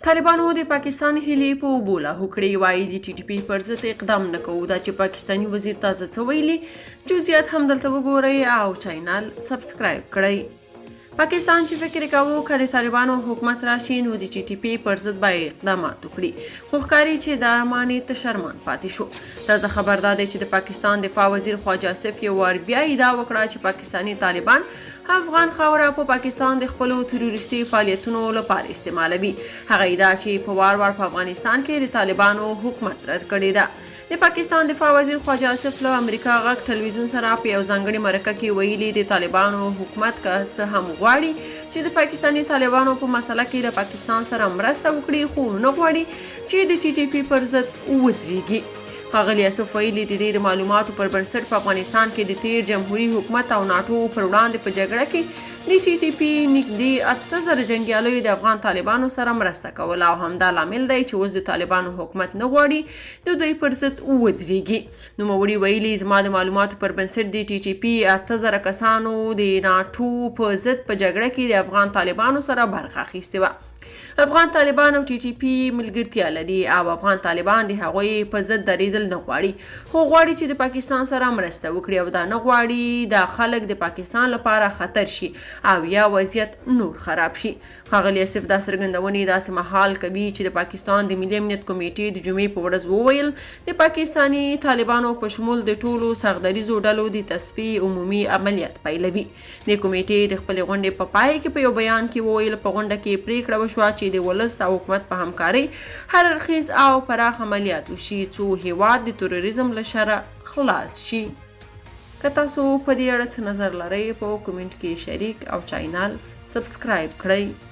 طالبانو د پاکستان هیلې په اوبو لاهو کړې، وایي د ټي ټي پي پر ضد اقدام نه کوو. دا چې پاکستاني وزیر تازه څه ویلي، جزئیات هم دلته وګورئ او چینل سبسکرایب کړئ. پاکستان چې فکر کاوه که د طالبانو حکومت راشي نو د ټي ټي پي پر ضد به اقدامات وکړي، خو ښکاري چې دا ارمان یې تش ارمان پاتې شو. تازه خبر دا دی چې د پاکستان دفاع وزیر خواجه آصف یو وار بیا ادعا وکړه چې پاکستاني طالبان افغان خاوره په پاکستان د خپلو تروریستي فعالیتونو لپاره استعمالوي، هغه ادعا چې په وار وار په افغانستان کې د طالبانو حکومت رد کړې ده. د پاکستان دفاع وزیر خواجه آصف له امریکا غږ ټلویزیون سره په یو ځانګړي مرکه کې ویلي، د طالبانو حکومت که څه هم غواړي چې د پاکستاني طالبانو په مسله کې له پاکستان سره مرسته وکړي، خو نه غواړي چې د ټي ټي پي پر ضد ودرېږي. ښاغلي اصف ویلي، د دې د معلوماتو پر بنسټ په افغانستان کې د تېر جمهوري حکومت او ناټو پر وړاندې په جګړه کې د ټي ټي پي نږدې 8000 جنګیالیو د افغان طالبانو سره مرسته کوله او همدا لامل دی چې اوس د طالبانو حکومت نه غواړي د دوی پر ضد ودرېږي. نوموړي ویلي، زما د معلوماتو پر بنسټ د ټي ټي پي 8000 کسانو د ناټو په ضد په جګړه کې د افغان طالبانو سره برخه اخیستې وه. افغان طالبان او ټي ټي پي ملګرتیا لري او افغان طالبان د هغوی په ضد درېدل نه غواړي، خو غواړي چې د پاکستان سره مرسته وکړي او دا نه غواړي دا خلک د پاکستان لپاره خطر شي او یا وضعیت نور خراب شي. ښاغلی اصف دا څرګندونې داسې مهال کوي چې د پاکستان د ملي امنیت کمېټې د جمعې په ورځ وویل، د پاکستاني طالبانو په شمول د ټولو سختدریځو ډلو د تصفیې عمومي عملیات پیلوي. دې کمېټې د خپلې غونډې په پای کې په یو بیان کې وویل، په غونډه کې پرېکړه وشوه چې د ولس او حکومت په همکارۍ هر اړخیز او پراخ عملیات وشي، څو هېواد د تروریزم له شره خلاص شي. که تاسو په دې اړه څه نظر لرئ، په کومنټ کې شریک او چاینل سبسکرایب کړئ.